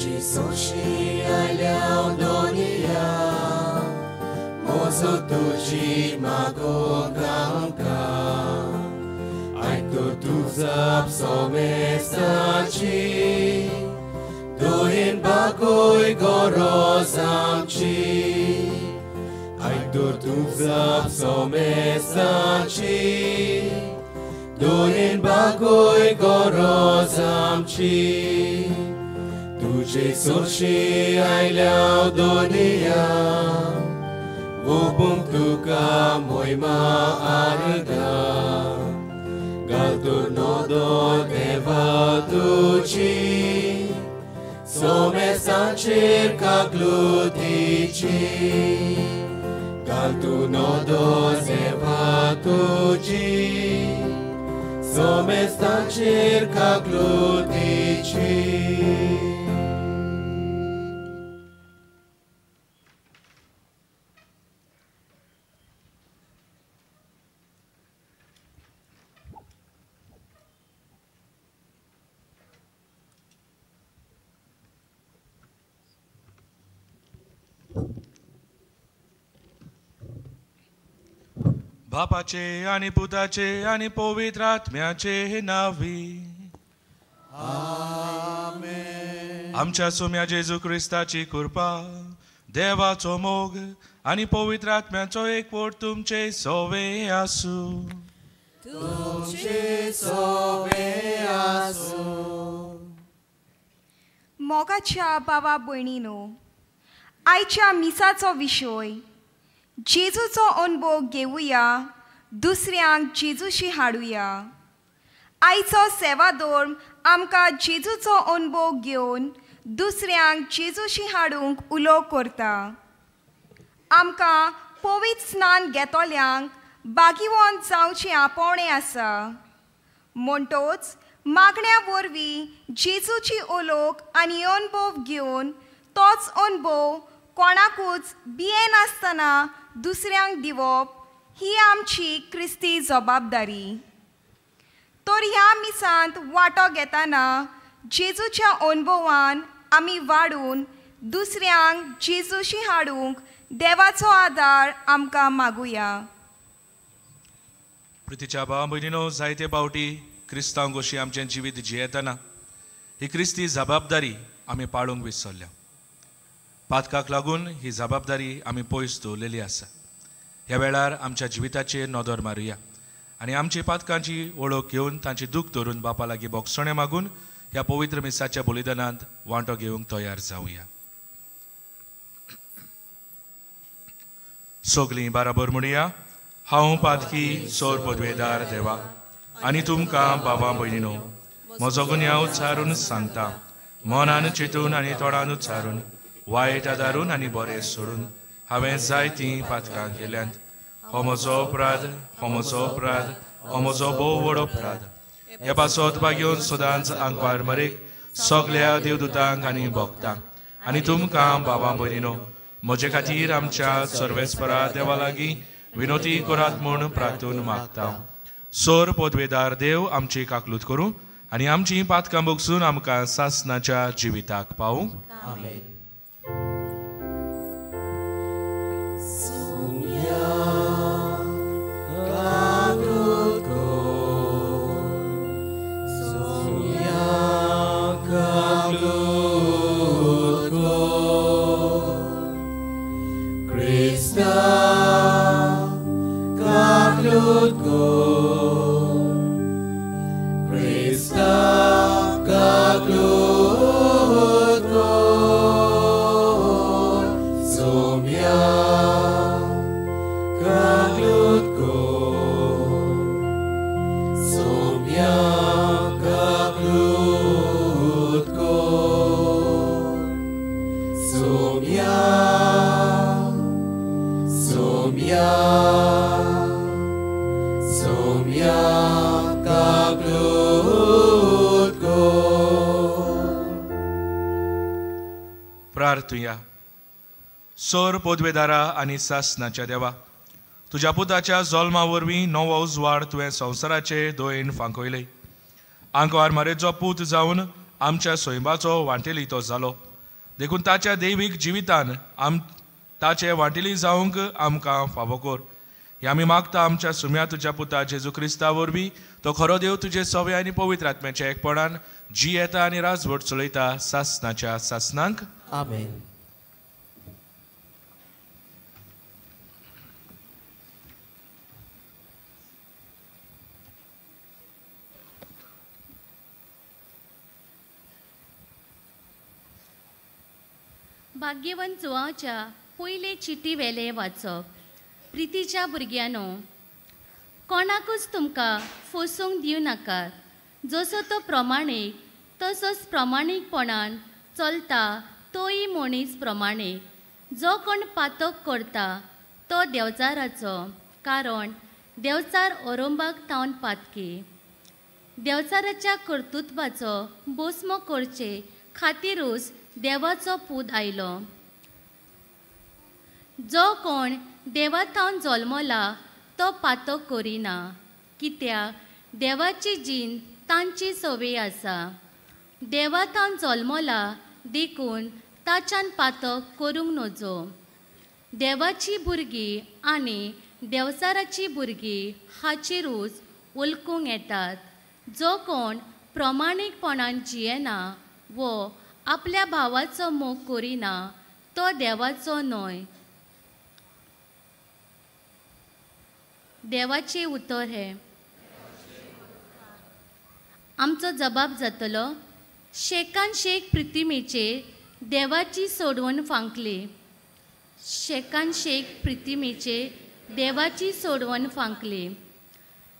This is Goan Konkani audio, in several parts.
तुजी सोशी आयल्या दोनिया मोजो तुजी मागो गांवका आयतो तुजा सोमेसाची दोहेन बागोय गरज आमची आयतो तुजा सोमेसाची दोहेन बागोय गरज आमची तुजे सोशी आयल्या दोनिया वोपूंक तुका मोयमा आर्गा घालतो नदो देवा तुजी सोमेसाचेर काकलुतीची घालतो नदो देवा तुजी सोमेसाचेर काकलुतीची. बापाचे आनी पुताचे आनी पवित्र आत्म्याचे नावी आमेन. आमच्या सोम्या जेजू क्रिस्ताची कृपा, देवाचो मोग आनी पवित्र आत्म्याचो एकवट तुमचे सोवे आसूं. तुमचे सोवे आसूं. मोगाच्या बाबा भयणीनो, आयच्या मिसाचो विशय जेजूचो अनुभव घेवया, दुसऱ्यांक जेजूशी हाडुया. आयचो सेवाधर्म आमकां जेजूचो अनुभव घेवन दुसऱ्यांक जेजूशी हाडूंक उलो करता. आमकां पवित्र स्नान घेतल्यांक बागिवंत जावचें आपोवणें आसा. म्हणटोच मागण्या वरवीं जेजूची ओलोक आनी अनुभव घेवन तोच अनुभव कोणाकूच भियेनासतना दुसऱ्यांक दिवप ही आमची क्रिस्ती जबाबदारी. तर ह्या मिसांत वांटो घेतना जेजूच्या अनुभवान आमी वाडून दुसऱ्यांक जेजूशी हाडूंक देवाचो आदार आमकां मागुया. प्रितीच्या भाव भयणीनो, जायते फावटी क्रिस्तांव गोशी आमचें जिवीत जियेतना ही क्रिस्ती जबाबदारी आमी पाळूंक विसरल्या. पातकाक लागून ही जबाबदारी आमी पयस दवरलेली आसा. ह्या वेळार आमच्या जिविताचेर नदर मारुया आनी आमची पातकांची वळख घेवन तांची दूख धरून बापा लागीं बोगसणें मागून ह्या पवित्र मिसाच्या बलिदानांत वांटो घेवंक तयार जावया. सगलीं बाराबर म्हणया, हांव पातकी सोर पदवेदार देवा आनी तुमकां बाबा भयणीनो म्हजो गुन्यांव उच्चारून सांगता, मनान चिंतून आनी तोंडान उच्चारून, वायट आदारून आनी बरें सोडून हांवें जायतीं पातकां केल्यांत. हो म्हजो अपराध, हो म्हजो अपराध, हो म्हजो भोव व्हड अपराध. हे पासत भागेवन सदांच आंकवार मरेक सगल्या देवदूतांक आनी भक्तांक आनी तुमकां बाबा भयणीनो म्हजे खातीर आमच्या सर्वेस्परा देवा लागीं विनोती करात म्हूण प्रार्थून मागता. सोर पदवेदार देव आमची काकलूत करूं आनी आमची पातकां भोगसून आमकां सासनाच्या जिविताक पावूं. आमेन. प्रार्थुया. सोर पोदवेदारा आनी सासनाच्या देवा, तुज्या पुताच्या जल्मा वरवीं नवो उजवाड तुवें संवसाराचे दोयेन फांकयले. आंकवार मारेचो पूत जावन आमच्या सैमाचो वांटेली तो जालो देखून ताच्या दैवीक जिवितान आम ताचे वांटेली जावंक आमकां फावो कर. हे आमी मागता आमच्या सुम्या तुज्या पुता जेजू क्रिस्ता वरवीं, तो खरो देव तुजे सवे आनी पवित्र आत्म्याच्या एकपणान जी येता आनी राजवट चलयता सासनाच्या सासनांक. आमेन. भाग्यवंत जुवाच्या पयले चिटी वेले वाचप. प्रितीच्या भुरग्यांनो, कोणाकूच तुमकां फसोवंक दिवं नाकात. जसो तो प्रमाणीक तसोच प्रमाणीकपणान चलता तोय मनीस प्रमाणीक. जो कोण पातक करता तो देवचाराचो, कारण देवचार ओरोंबाक थावन पातकी. देवचाराच्या कर्तृत्वाचो बोसमो करचे खातीरूच देवाचो पूत आयलो. जो कोण देवा थावन जल्मला तो पातक करिना, कित्याक देवाची जीण तांची संवय आसा. देवा थावन जल्मला देखून ताच्यान पातक करूंक नजो. देवाची भुरगीं आनी देवचाराची भुरगीं हाचेरूच वळखूंक येतात. जो कोण प्रमाणीकपणान जियेना वो आपल्या भावाचो मोग करिना तो देवाचो न्हय. देवाचें उतर हें. आमचो जबाब जातलो. शेकान शेक प्रितिमेचेर देवाची सोडवण फांकली. शेकान शेक प्रितिमेचेर देवाची सोडवण फांकली.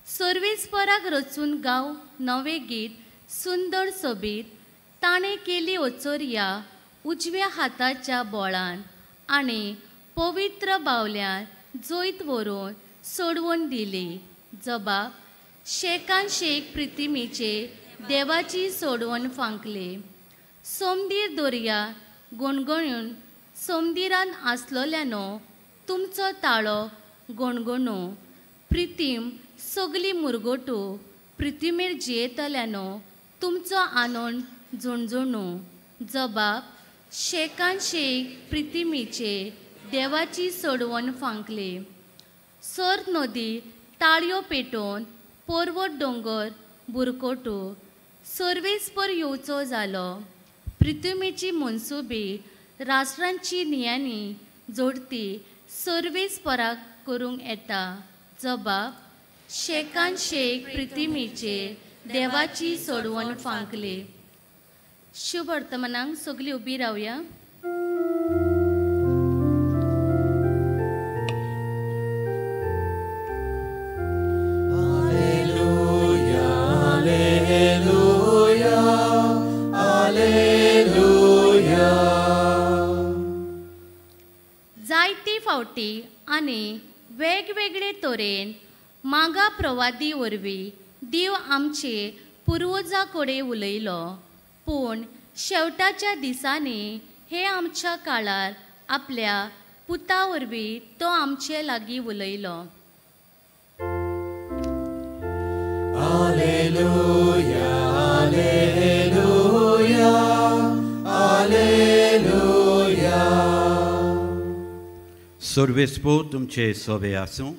सर्वेस्पराक रचून गांव नवें गीत सुंदर सोबीत. ताणें केली ओचोरया उजव्या हाताच्या बोळान आनी पवित्र बावल्यान जैत व्हरून सोडवून दिली. जबाब शेकान शेक प्रितिमेचेर देवाची सोडवण फांकली. सोमदीर दर्या गणगणून सोमदिरान आसलोल्यानो तुमचो ताळो गणगणू. प्रितीम सगली मुरगोटू प्रितिमेर जियेतल्यानो तुमचो आनंद झुणझुणू. जबाब शेकान शेक प्रितिमेचेर देवाची सोडवण फांकली. सर नदी ताळयो पेटोवन पर्वत दोंगर बुरकोटू. सर्वेस्पर येवचो जालो. प्रितिमेची मनसुबी राष्ट्रांची नियानी जोडती सर्वेस्पराक करूंक येता. जबाब शेकान शेक प्रितिमेचेर देवाची सोडवण फांकली. शुभ वर्तमानाक सगळीं उबी रावया. जायते फावटी आनी वेगवेगळे तरेन मागा प्रवादी वरवीं देव आमचे पुर्वजा कडेन उलयलो, पूण शेवटाच्या दिसांनी हे आमच्या काळार आपल्या पुता वरवीं तो आमचे लागीं उलयलो. Alleluia, alleluia, alleluia. सर्वेस्पो तुमचे सोबे आसूं.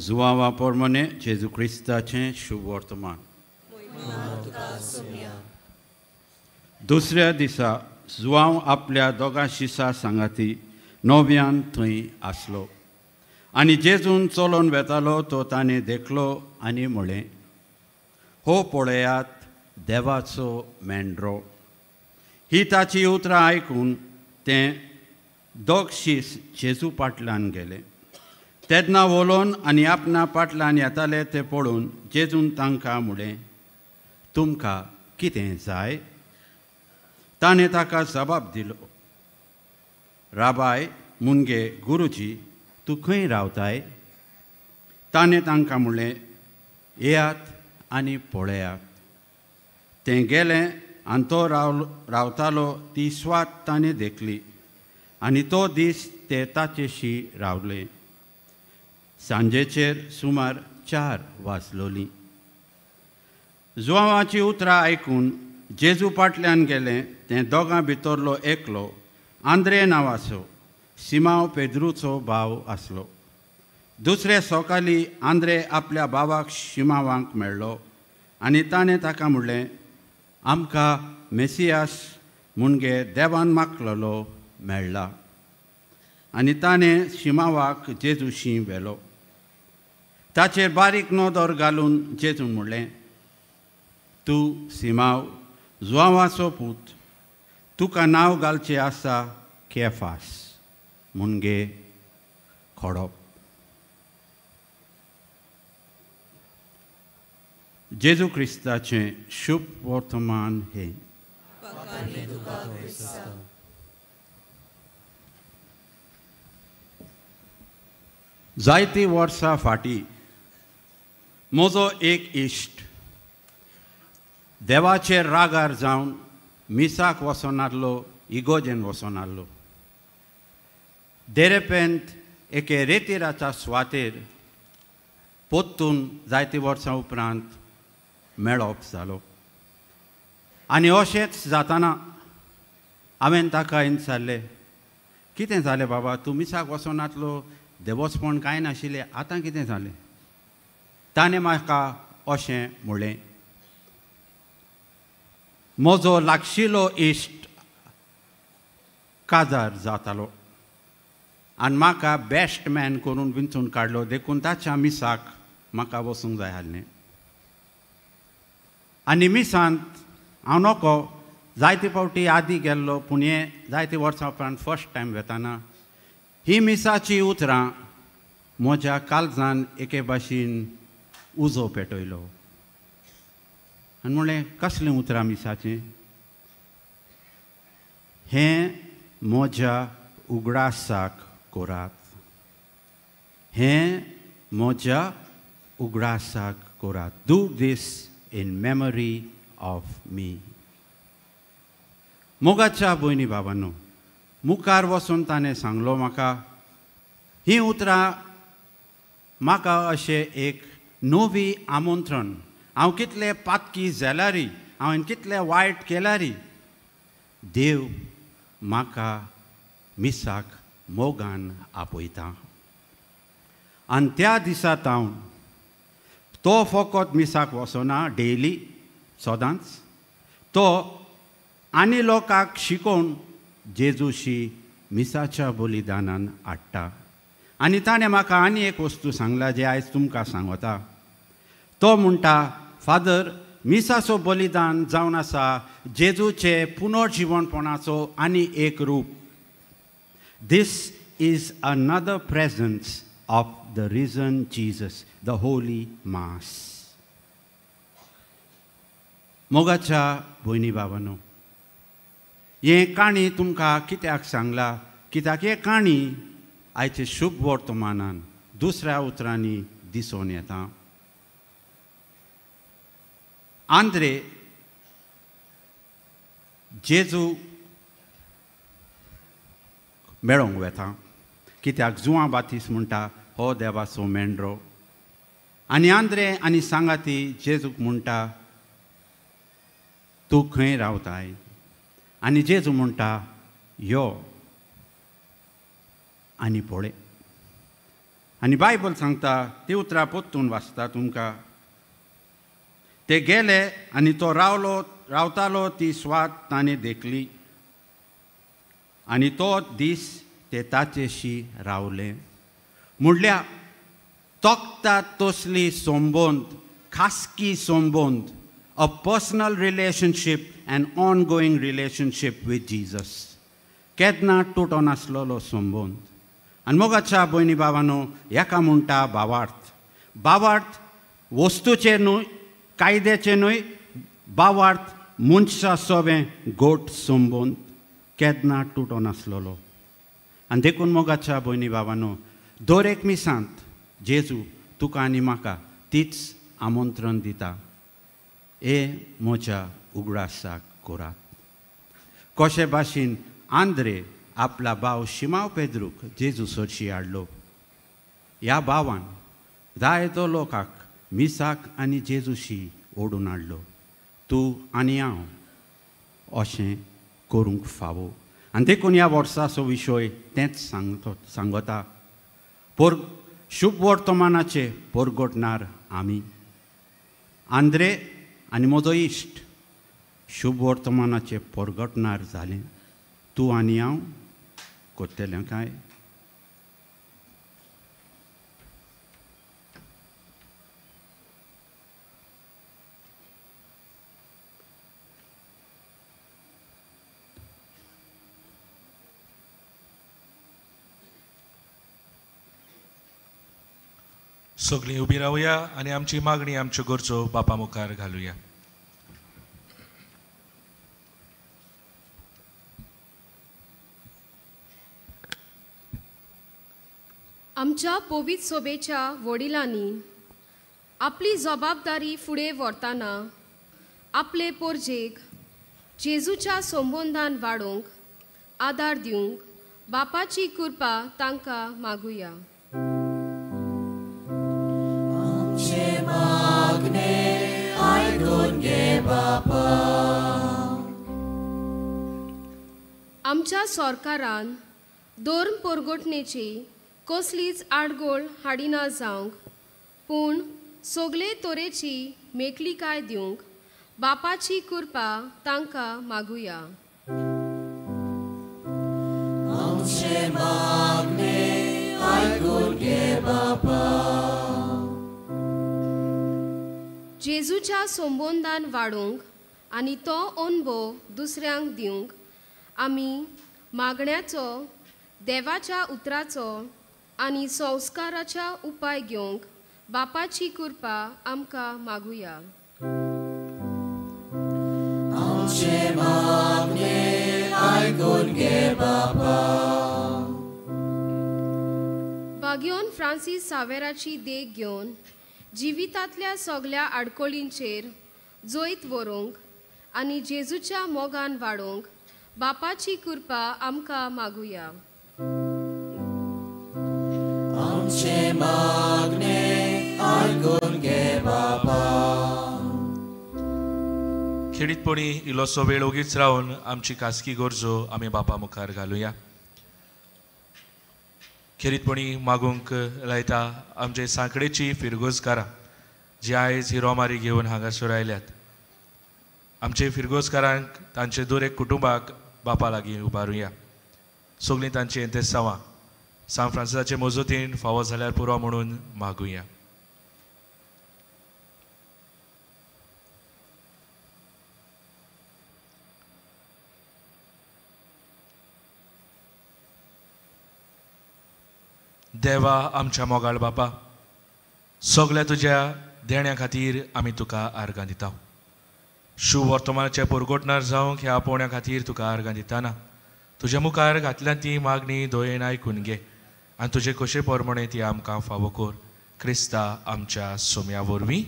जुवावा पोरमने जेजू क्रिस्ताचें शुभ वर्तमान. दुसऱ्या दिसा जुवांव आपल्या दोगां शिसा सांगाती नव्यान थंय आसलो आनी जेजून चलोवन वेतालो तो ताणें देखलो आनी म्हळें, हो पळयात देवाचो मेंढरो. ही ताची उतरां आयकून तें दोग शीस जेजू पाटल्यान गेले. तेन्ना वलोवन आनी आपणा पाटल्यान येताले ते पळोवन जेजून तांकां म्हळें, तुमकां कितें जाय? ताणें ताका जबाब दिलो, राबाय मुनगे गुरुजी, तूं खंय रावताय? ताणें तांकां म्हणलें, येयात आनी पळयात. तें गेलें आनी तो रावतालो ती स्वात ताणें देखली आनी तो दीस ते ताचेशी रावले. सांजेचेर सुमार 4 वाजलोलीं. जुवांवाची उतरां आयकून जेजू पाटल्यान गेले ते दोगां भितरलो एकलो आंद्रे नांवाचो सिमांव पेद्रूचो भाव आसलो. दुसरे सकाळीं आंद्रे आपल्या भावाक शिमावांक मेळ्ळो आनी ताणें ताका म्हणलें, आमकां मेसियास मुणगे देवान मागलेलो मेळ्ळा. आनी ताणें शिमावाक जेजूशी व्हेलो. ताचेर बारीक नदर घालून जेजून म्हणलें, तूं सिमांव जुवांवाचो पूत, तुका नांव घालचें आसा केफास मुणगे खडप. जेजू क्रिस्ताचें शुभ वर्तमान हें. जायतीं वर्सां फाटीं म्हजो एक इश्ट देवाचेर रागार जावन मिसाक वचोन आहलो, इगोजेन वचोन आहलो. देरेपेंत एके रेतिराच्या सुवातेर पोत्तून जायतीं वर्सां उपरांत मेळप जालो. आनी अशेंच जाताना हांवें ताका विचारलें, कितें जालें बाबा, तूं मिसाक वचोन नातलो, देवस्पण कांय नाशिल्लें, आतां कितें जालें? ताणें म्हाका अशें म्हणलें, म्हजो लागशिलो इश्ट काजार जातालो आनी म्हाका बेस्ट मॅन करून विंचून काडलो, देखून ताच्या मिसाक म्हाका वचूंक जाय आसलें. आनी मिसांत हांव नको जायते फावटी आदी गेल्लो, पूण हें जायते वर्सां उपरांत फर्स्ट टायम वेताना ही मिसाची उतरां म्हज्या काळजान एके भाशेन उजो पेटयलो. आनी म्हणलें, कसलें उतरां मिसाचें? हें म्हज्या उगडासाक करात, हें म्हज्या उगडासाक करात. Do this in memory of me. मोगाच्या भयणी बाबांनो, मुखार वचून ताणें सांगलो म्हाका, हीं उतरां म्हाका अशें एक नवी आमंत्रण. हांव कितलें पातकी जाल्यारी, हांवें कितलें वायट केल्यारी, देव म्हाका मिसाक मोगान आपयता. आनी त्या दिसा तावन तो फकत मिसाक वचना डेली सदांच, तो आनी लोकांक शिकोवन जेजूशी मिसाच्या बलिदानान हाडटा. आनी ताणें म्हाका आनी एक वस्तू सांगला जे आयज तुमकां सांगता. तो म्हणटा, फादर, मिसाचो बलिदान जावन आसा जेजूचे पुनर्जिवनपणाचो आनी एक रूप. This is another presence of the risen Jesus, the Holy Mass. मोगाच्या भयणी बाबांनो, हें काणी तुमकां कित्याक सांगला? कित्याक हें काणी आयचे शुभ वर्तमानान दुसऱ्या उतरांनी दिसून येता. आंद्रे जेजू मेळोंक वेता, कित्याक जुआं बातीस म्हणटा हो देवाचो मेंढरो. आनी आंद्रे आनी सांगाती जेजूक म्हणटा, तूं खंय रावताय? आनी जेजू म्हणटा, यो आनी पळय. आनी बायबल सांगता ती उतरां परतून वाचता तुमकां. ते गेले आनी तो रावलो, रावतालो ती स्वात ताणें देखली आनी तो दीस ते ताचेशी रावले. म्हणल्यार तोखता तसली संबंद, खासकी संबंद, a personal relationship and ongoing relationship with Jesus, केन्ना तुटोन आसलेलो संबंद. आनी मोगाच्या भयणी बाबांनो, हेका म्हणटा भावार्थ. भावार्थ वस्तूचेर न्हय, कायद्याचेर न्हय, भावार्थ मनशा सोबें गोट संबंद केन्ना तुटोन आसलेलो. आनी देखून मोगाच्या भयणी बाबांनो, दर एक मिसांत जेजू तुका आनी म्हाका तीच आमंत्रण दिता, ए म्हज्या उगडासाक करात. कशे भाशेन आंद्रे आपला भाव शिमाव पेद्रूक जेजू सरशी हाडलो, ह्या भावान जायतो लोकांक मिसाक आनी जेजूशी ओडून हाडलो. तूं आनी हांव अशें करूंक फावो. आनी देखून ह्या वर्साचो विशय तेंच सांगता, शुभ वर्तमानाचे परगटणार आमी. आंद्रे आनी म्हजो इश्ट शुभ वर्तमानाचे परगटणार जालें. तूं आनी हांव करतलें काय? सगळीं उबी रावया आनी आमची मागणी आमच्यो गरजो बापा मुखार घालुया. आमच्या पवित्र सोबेच्या वडिलांनी आपली जबाबदारी फुडें व्हरतना आपले पोरजेक जेजूच्या संबंदान वाडोवंक आदार दिवंक बापाची कृपा तांकां मागुया. आमच्या सरकारान धर्म परगटणेची कसलीच आडगोळ हाडिना जावंक, पूण सगळे तरेची मेकळीकाय दिवंक बापाची कृपा तांकां मागुया. आमचे मागणे आयकून घे बापा. जेजूच्या संबंदान वाडोवंक आनी तो अनुभव दुसऱ्यांक दिवंक आमी मागण्याचो, देवाच्या उतराचो आनी संस्काराच्या उपाय घेवंक बापाची कृपा आमकां मागुया. आमचे मागणे आयकून घे बापा. बाग्योन फ्रांसीस सावेराची देख घेवन जिवितांतल्या सगळ्या आडखळींचेर जैत व्हरूंक आनी जेजूच्या मोगान वाडोवंक बापाची कृपा आमकां मागुया. आमचे मागणे आयकून घे बापा. खेरीतपणी इल्लोसो वेळ ओगीच रावन आमची खासगी गरजो आमी बापा मुखार घालुया. खेरीतपणी मागूंक लायता आमचे सांकडेची फिरगोजकारां जी आयज ही रोमारी घेवन हांगासर आयल्यात. आमचे फिरगोजकारांक तांचे दर एक कुटुंबाक बापा लागीं उबारुया. सगळीं तांची इंतेसांवां सांत फ्रांसिसाचे मजतीन फावो जाल्यार पुरो म्हणून मागुया. देवा आमच्या मोगाळ बापा, सगळ्या तुज्या देण्या खातीर आमी तुका आर्गां दिता. शुभ वर्तमानाचे परगटणार जावंक ह्या आपोवण्या खातीर तुका आर्गां दिताना तुज्या मुखार घातल्या ती मागणी दोयेन आयकून घे आनी तुजे कशे प्रमाणे ती आमकां फावो कर. क्रिस्ता आमच्या सोम्या वरवीं.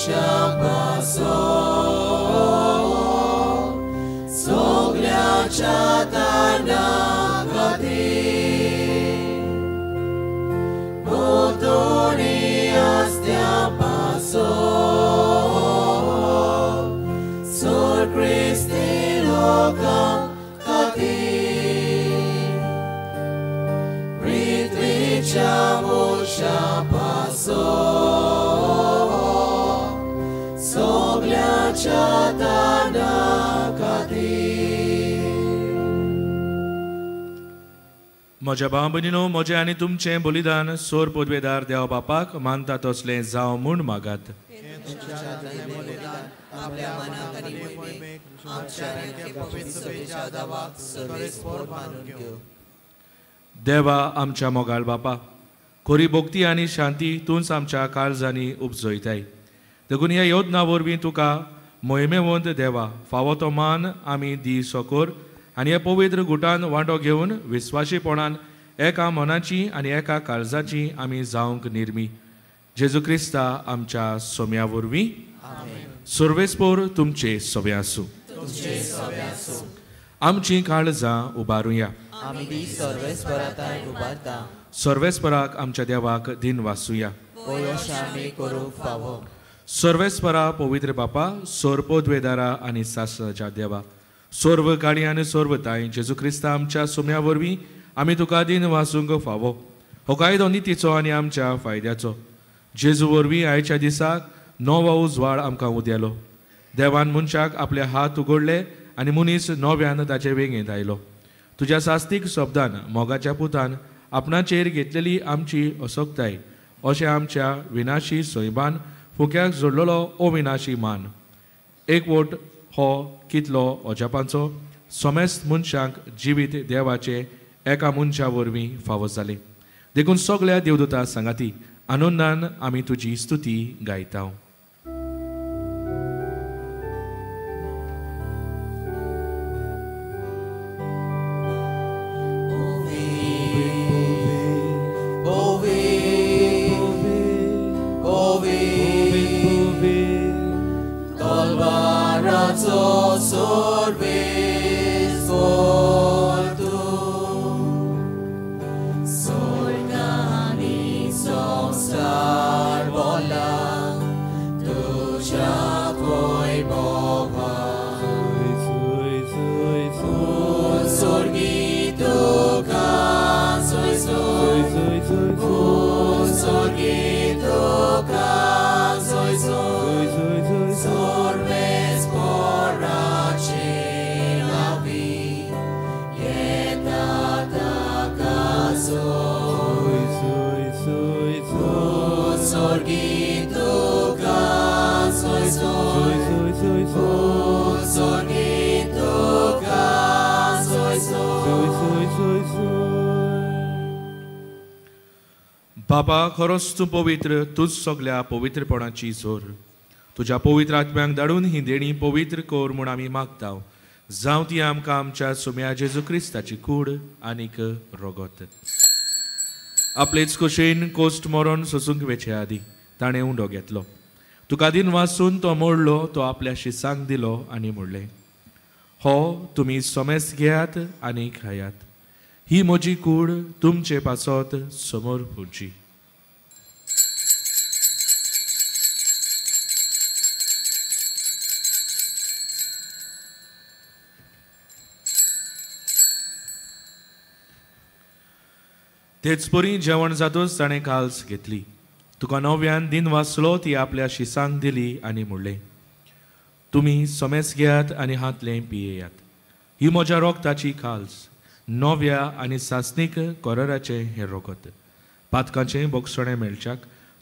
Shabaso. सगळ्याच्या ताना खातीर. म्हज्या भाव भयणीनो, म्हजें आनी तुमचें बलिदान सोर पदवेदार देव बापाक मानता तसलें जावं म्हूण मागात. देवा आमच्या मोगाळ बापा, खरी भक्ती आनी शांती तूंच आमच्या काळजांनी उपजयताय. देखून ह्या योजना वरवीं तुका मोहिमेवंत देवा फावो तो मान आमी दी सकोर आनी ह्या पवित्र गुटान वांटो घेवन विस्वाशीपणान एका मनाची आनी एका काळजाची आमी जावंक निर्मी. जेजू क्रिस्ता आमच्या सोम्या वरवीं. सर्वेस्पोर तुमचे सोबे आसूं. आमची काळजां उबारुया. सर्वेस्पराक आमच्या देवाक दिन वासुया. सर्वेस्परा पवित्र बापा, सोरपोद्वेदारा आनी सासच्या देवा, सर्व काणी आनी सर्व ताई जेजू क्रिस्ता आमच्या सोम्या वरवीं आमी तुका दिन वासूंक फावो. हो कायदो नितीचो आनी आमच्या फायद्याचो. जेजू वरवीं आयच्या दिसाक नवो उजवाड आमकां उदेलो. देवान मनशाक आपले हात उगडले आनी मनीस नव्यान ताचे वेंगेंत आयलो. तुज्या सास्तीक शब्दान मोगाच्या पुतान आपणाचेर घेतलेली आमची असक्ताय अशें आमच्या विनाशी सैबान फुक्याक जोडलेलो अविनाशी मान. एकवट हो कितलो अजापांचो समेस्त मनशांक जिवीत देवाचे एका मनशा वरवीं फावो जालें. देखून सगळ्या देवदूता सांगाती आनंदान आमी तुजी स्तुती गायता. बाबा, खरोच तूं पवित्र, तूंच सगल्या पवित्रपणाची जोर. तुज्या पवित्र आत्म्यांक धाडून ही देणी पवित्र कर म्हूण आमी मागता. जावं ती आमकां आमच्या सुम्या जेजू क्रिस्ताची कूड आनीक रगत. आपलेच कुशीन कोश्ट मरोन सोसूंक वेचे आदी ताणें उंडो घेतलो. तुका दिन वासून तो मोडलो, तो आपल्या शिसांक दिलो आनी म्हणलें, हो तुमी सोमेस घेयात आनी खायात. ही म्हजी कूड तुमचे पासत समोर पुरची. तेच परी जेवण जातूच ताणें काल्स घेतली. तुका नव्यान दिन वाचलो, ती आपल्या शिसांक दिली आनी म्हणलें, तुमी सोमेस घेयात आनी हातलें पियेयात. ही म्हज्या रोगताची काल्स, नव्या आनी सासणीक कराराचें हें रोगत. पातकाचें बोगसणें मेळच्याक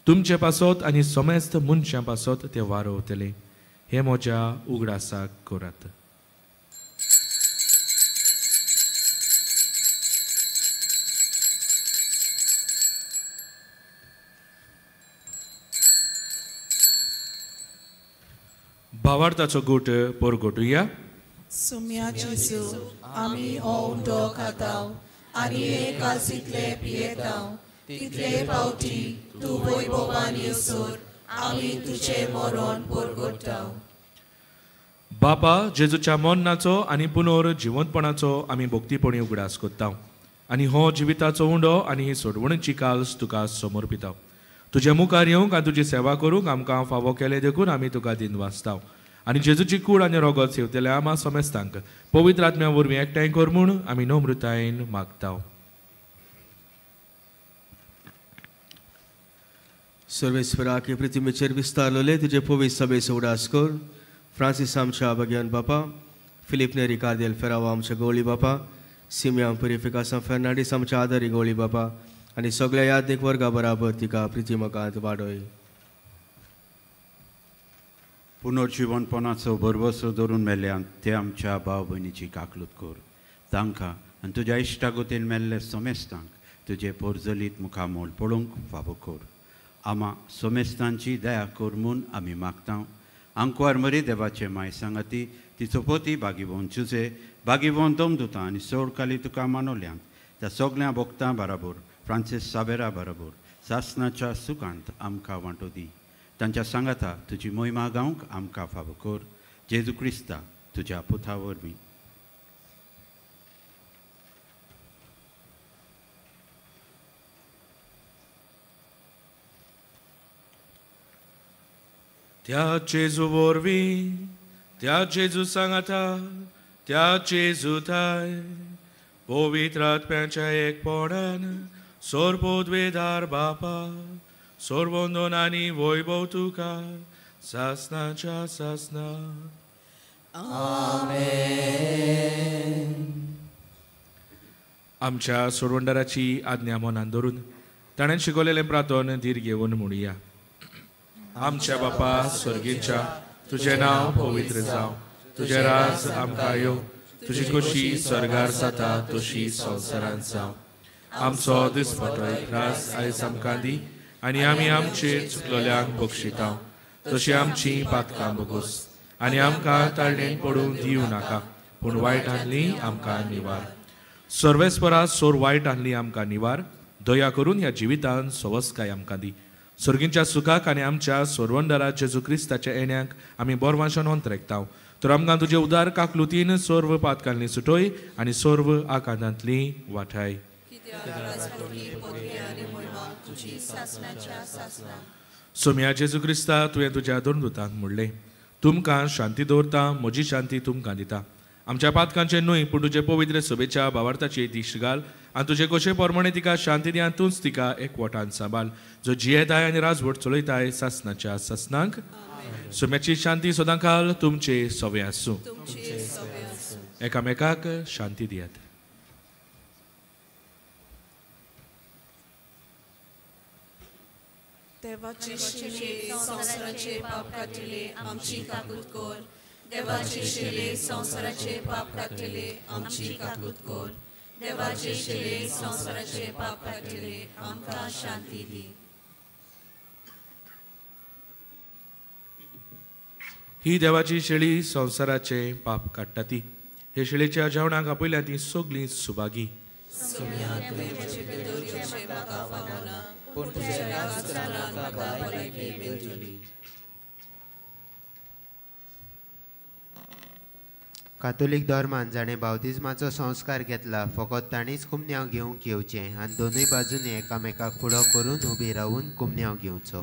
तुमचे पासत आनी समेस्त मनशां पासत तें वारवतलें. हें म्हज्या उगडासाक करात. भावार्थाचो गूट परगटुया. सुम्या जेजू, आमी हो उंडो खाताव आनी हे कालसींतले पियेताव, तितले पावटी तूं वैभवान येसर आमी तुजें मरण परगटाव. बापा, जेजूच्या मरणाचो आनी पुनर जिवंतपणाचो आमी भक्तीपणी उगडास करता आनी हो जिविताचो उंडो आनी ही सोडवणीची काल्स तुका समर्पिताव. तुज्या मुखार येवंक आनी तुजी सेवा करूंक आमकां फावो केलें देखून आमी तुका दिन वाचताव. आनी जेजूची कूड आनी रोगत सेवतल्या आमा समेस्तांक पवित्र आत्म्या वरवीं एकठांय कर म्हूण आमी नम्रतायेन मागताव. सर्वेस्पराके प्रतिमेचेर विस्तारलेले तुजे पवित्र सभेचो उडास कर. फ्रांसीस आमच्या बग्यान बापा, फिलीप नेरी कार्देल फेराव आमच्या गवळी बापा, सिमियाम पुरिफिकासां फेर्नांडीस आमच्या आदरी गवळी बापा आनी सगळ्या यादनीक वर्गा बराबर तिका प्रितिमकांत वाडय. पुनर्जिवनपणाचो भरवसो धरून मेल्ल्यान ते आमच्या भाव भयणीची काकलूत कर. तांकां आनी तुज्या इश्टागोतीन मेल्ले सोमेस्तांक तुजे पोरजलीत मुखामोल पळोवंक फावो कर. आमा सोमेस्तांची दया कर म्हूण आमी मागता. आंकवार मरी देवाचे माय सांगाती तिचो पोती बागीवोन चुजे बागीवोन दमदुता आनी सोड काली तुका मानवल्यांत त्या सगळ्या भोक्तां बराबर फ्रांसीस सावेरा बराबर सासनाच्या सुखांत आमकां वांटो दी. तांच्या सांगाता तुजी मोहिमा गावंक आमकां फावो कर. जेजू क्रिस्ता तुज्या पुता वरवीं. त्या जेजू वरवीं, त्या जेजू सांगाता, त्या जेजू थाय पवित्र आत्म्याच्या एकपणान सोरपोदवेदार बापा सोरवंदन आनी वैभव तुका सासनाच्या सासना. आमेन. आमच्या सोडवंडाराची आज्ञा मनान धरून ताणें शिकवलेलें प्रार्थन धीर घेवन म्हणुया. आमच्या बापा स्वर्गीच्या, तुजें नांव पवित्र जावं, तुजें राज आमकां यो, तुजी खोशी स्वर्गार जाता तशी संवसारांत जावं. आमचो दिसपटो राज आयज आमकां दी आनी आमी आमचेर चुकलेल्यांक बक्षिता तशी आमची पातकां बगोस आनी आमकां ताळणेन पडूंक दिवं नाका, पूण वायट आहली आमकां निवार. सर्वेस्परा सोर वायट आहली आमकां निवार. दया करून ह्या जिवितान सवस्काय आमकां दी. स्वर्गींच्या सुखाक आनी आमच्या सोरवंडरा जेजू क्रिस्ताच्या येण्याक आमी बोरवांशान अंतरेकता. तर आमकां तुजे उदार काकलुतीन सर्व पातकांनी सुटोय आनी सर्व आकांतांतली वाठाय. सोम्या जेजू क्रिस्ता, तुवें तुज्या दोन दुतांक म्हणलें, तुमकां शांती दवरता, म्हजी शांती तुमकां दिता. आमच्या पातकांचें न्हय पूण तुजे पवित्र सभेच्या भावार्थाची दिश्ट घाल आनी तुजे कशे प्रमाणे तिका शांती दी आनी तूंच तिका एकवटान सांबाळ, जो जियेताय आनी राजवट चलयताय सासनाच्या सासनाक. सोम्याची शांती सदांकाल तुमचे सवे आसूं. एकामेकाक शांती दियात. देवाचे शिले संवसाराचे पाप काडटले आमची काकूत कर. देवाचे शिले संवसाराचे पाप काडटले आमची काकूत कर. देवाचे शिले संवसाराचे पाप काडटले आमकां शांती दी. ही देवाची शेळी संवसाराचे पाप काडटा ती. हे शेळीच्या जेवणाक आपयल्या ती सगळीं सुभागी. कातोलीक धर्मान जाणें बावतिज्माचो संस्कार घेतला फकत ताणीच कुमन्यांव घेवंक येवचें आनी दोनूय बाजूंनी एकामेकाक फुडो करून उबी रावून कुमन्यांव घेवचो.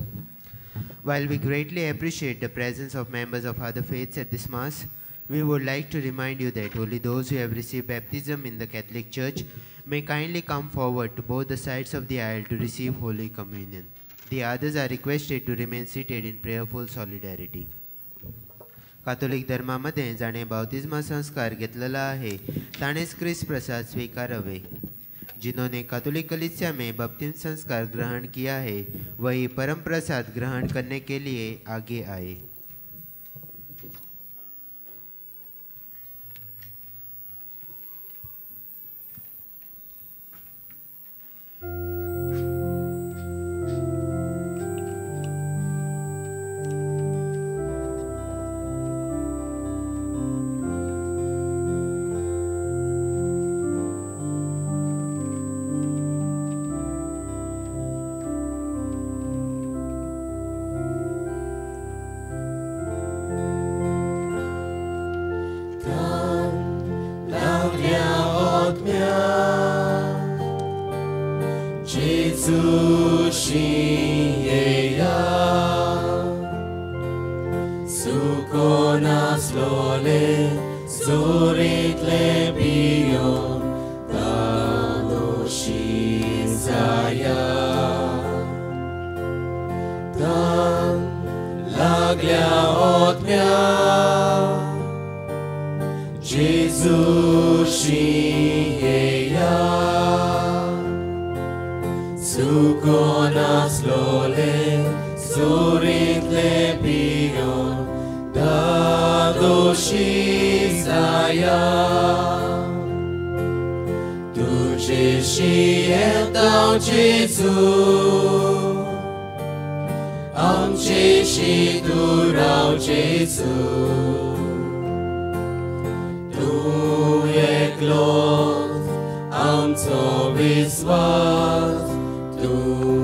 While we greatly appreciate the presence of members of other faiths at this Mass, we would like to remind you that only those who have received baptism in the Catholic Church may kindly come forward to both the sides of the aisle to receive Holy Communion. The others are requested to remain seated in prayerful solidarity. Catholic धर्मामध्ये जाणे बाप्तिस्मा संस्कार घेतलेला आहे ताणेच क्रिस्त प्रसाद स्वीकारावे. जिन्होंने कैथोलिक कलीसिया में बपतिस्म संस्कार ग्रहण किया है वही परम प्रसाद ग्रहण करने के लिए आगे आए. सगळ्या आत्म्या जेजूशी येया चुकोन आसलोले सुरींतले पियोन दादोशी जाया तुजेशी येता जेजू आमचेशी तूं राव जेजू तूं एकलोच आमचो विस्वास तूं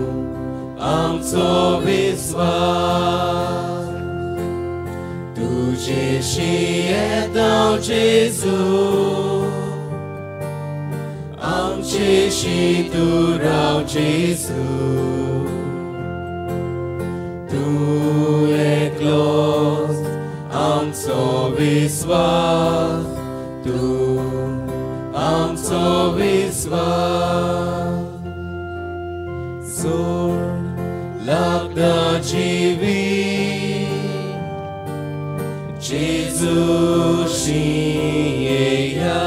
आमचो विस्वास तुजेशी येता जेजू आमचेशी तूं राव जेजू तूं एकलोच आमचो विस्वास तूं आमचो विस्वास जोड लागता जिवीत जेजूशी येया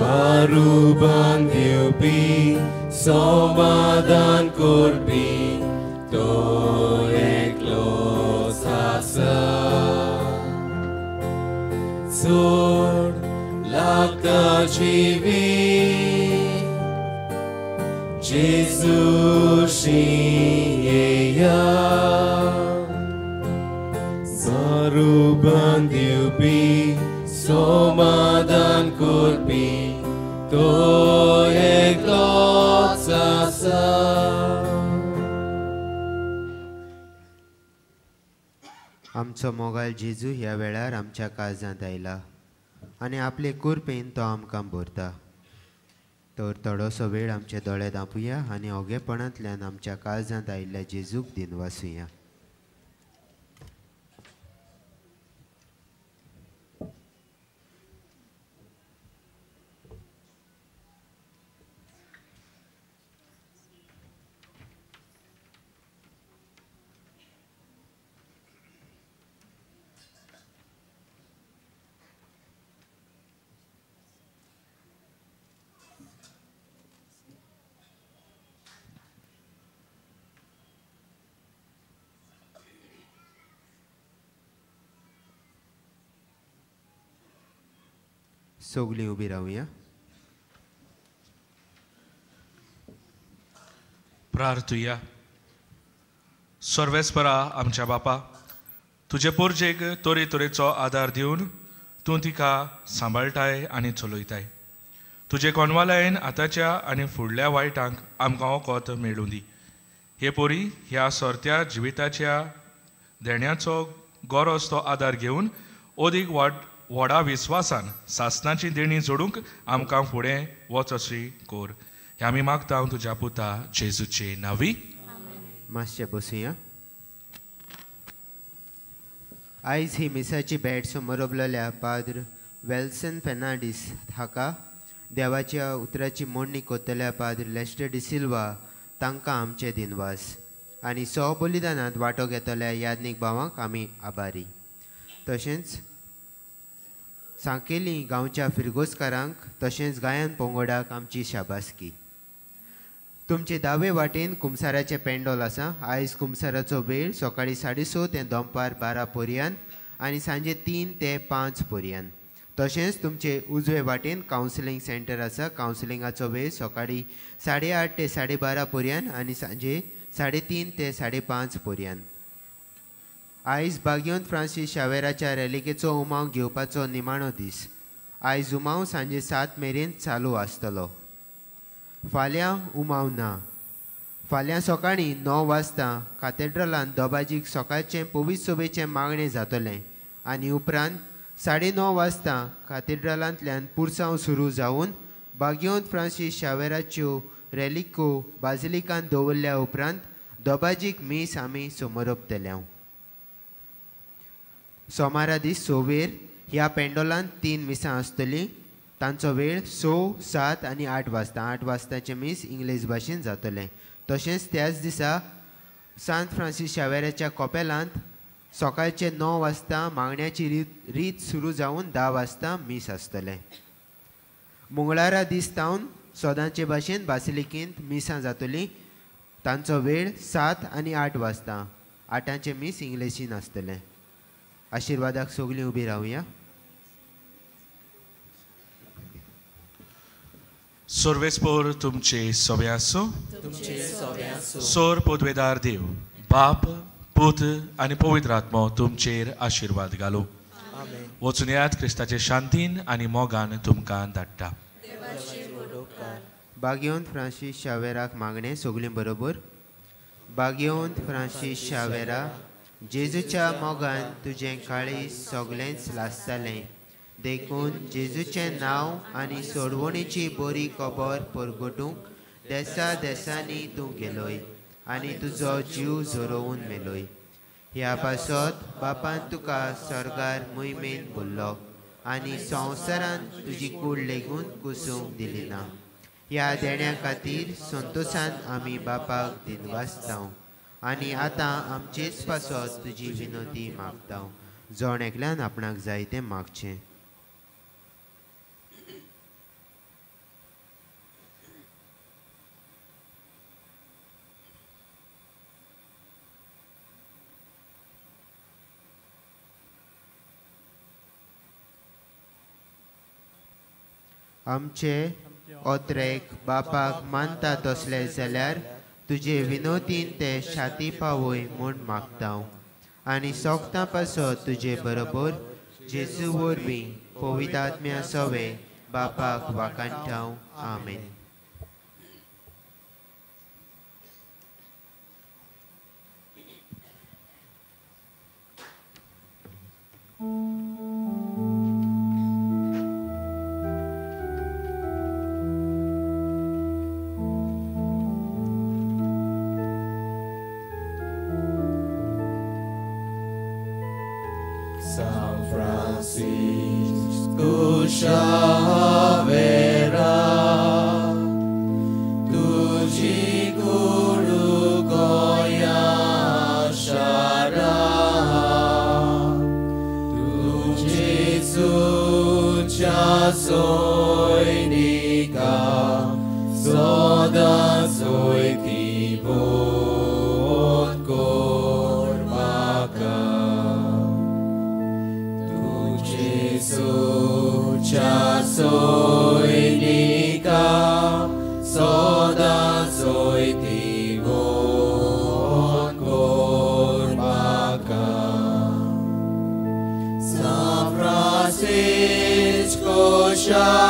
बारुबान दिवपी समाधान करपी तो एकलोच आसा जोड लागता जिवीत जेजूशी येया बारुबान दिवपी समाधान करपी तो एकलोच आसा. आमचो मोगाल जेजू ह्या वेळार आमच्या काळजांत आयला आनी आपले कुरपेन तो आमकां भरता. तर थोडोसो वेळ आमचे दोळे धांपुया आनी ओगेपणांतल्यान आमच्या काळजांत आयिल्ल्या जेजूक दिनवासुया. सगळीं उबी रावया. प्रार्थुया. सर्वेस्परा आमच्या बापा, तुजे पोरजेक तरेतरेचो आदार दिवन तूं तिका सांबाळटाय आनी चलयताय. तुजे कोनवालायन आतांच्या आनी फुडल्या वायटांक आमकां वखद मेळूं दी. हे पोरी ह्या सोरत्या जिविताच्या देण्याचो गरज तो आदार घेवन अदीक व्हडा विस्वासान सासनाची देणी जोडूंक आमकां फुडें वच अशी कोर. हे आमी मागता तुज्या पुता जेजूचे नांवी. मातशें बसुया. आयज ही मिसाची भेट समोरबलेल्या पाद्र वेल्सन फेर्नांडीस हाका, देवाच्या उतराची मोडणी कोत्तल्या पाद्र लेस्टर डिसिल्वा तांकां आमचे दिनवास आनी सहबलिदानांत वांटो घेतल्या याज्ञीक भावांक आमी आभारी. तशेंच सांकेली गांवच्या फिरगोजकारांक तशेंच गायन पंगडाक आमची शाबासकी. तुमचे दावे वाटेन कुमसाराचें पेंडोल आसा. आयज कुमसाराचो वेळ सकाळीं 6:30 ते दनपार 12 पर्यंत आनी सांजे 3 ते 5 पर्यंत. तशेंच तुमचे उजवे वाटेन कावन्सिलींग सेंटर आसा. कावन्सिलिंगाचो वेळ सकाळीं 8:30 ते 12:30 पर्यंत आनी सांजे 3:30 ते 5:30 पर्यंत. आयज बागियोन फ्रांसीस शावेराच्या रेलिकेचो उमाव घेवपाचो निमाणो दीस. आयज उमाव सांजे 7 मेरेन चालू आसतलो. फाल्यां उमाव ना. फाल्यां सकाळीं 9 वाजता कातेड्रलान दोबाजीक सकाळचें पवित्र सभेचें मागणें जातलें आनी उपरांत 9:30 वाजता कातेड्रलांतल्यान पुरसांव सुरू जावन बागियोन फ्रांसीस शावेराच्यो रेलिको बाजिलिकान दवरल्या उपरांत दोबाजीक मीस आमी समोरपतले. सोमारा दीस 6 वेर ह्या पेंडोलांत 3 मिसां आसतलीं. तांचो वेळ 6, 7 आनी 8 वाजता. 8 वाजताचें मीस इंग्लीश भाशेन जातलें. तशेंच त्याच दिसा सांत फ्रांसीस शावेराच्या कॉपेलांत सकाळचे 9 वाजता मागण्याची रीत सुरू जावन 10 वाजता मीस आसतलें. मंगळारा दीस तावन सदांचे भाशेन बासिलिकेंत मिसां जातली. तांचो वेळ 7 आनी 8 वाजता. 8ांचें मीस इंग्लिशीन आसतलें. आशिर्वादाक सगळीं उबी रावया. सर्वेस्पोर तुमचे सोबे आसूं. सोर पदवेदार देव बाप पूत आनी पवित्र आत्मो तुमचेर आशिर्वाद घालूं. वचून येयात क्रिस्ताचे शांतीन आनी मोगान तुमकां धाडटा. बागेवंत फ्रांसीस शावेराक मागणें सगळीं बरोबर. बागेवंत फ्रांसीस शावेरा, जेजूच्या मोगान तुजें काळीज सगळेंच लासतालें, देखून जेजूचें नांव आनी सोडवणीची बरी खबर परगटूंक देसा देसांनी तूं गेलोय आनी तुजो जीव झरोवन मेलोय. ह्या पासत बापान तुका स्वर्गार मोहिमेन भरलो आनी संवसारान तुजी कूड लेगून कुसूंक दिली ना. ह्या देण्या खातीर संतोशान आमी बापाक दिनवासताव आनी आतां आमचेच पासत तुजी विनोती मागताव. जण एकल्यान आपणाक जाय तें मागचें. आमचे ओत्रेक बापाक मानता तसले जाल्यार तुजे विनोतीन ते शाती पावय म्हूण मागताव आनी सोगतां पासत तुजे बरोबर जेजू वरवीं पवित्र आत्म्या सवे बापाक वाखाणटाव. आमेन. San Francisco Xavera, tuji guru goya shara, tu Jesu cha soinika, soda soiti bot kormaka. Jesucha soinika, soda soiti von kormaka. San Francisco Xavera,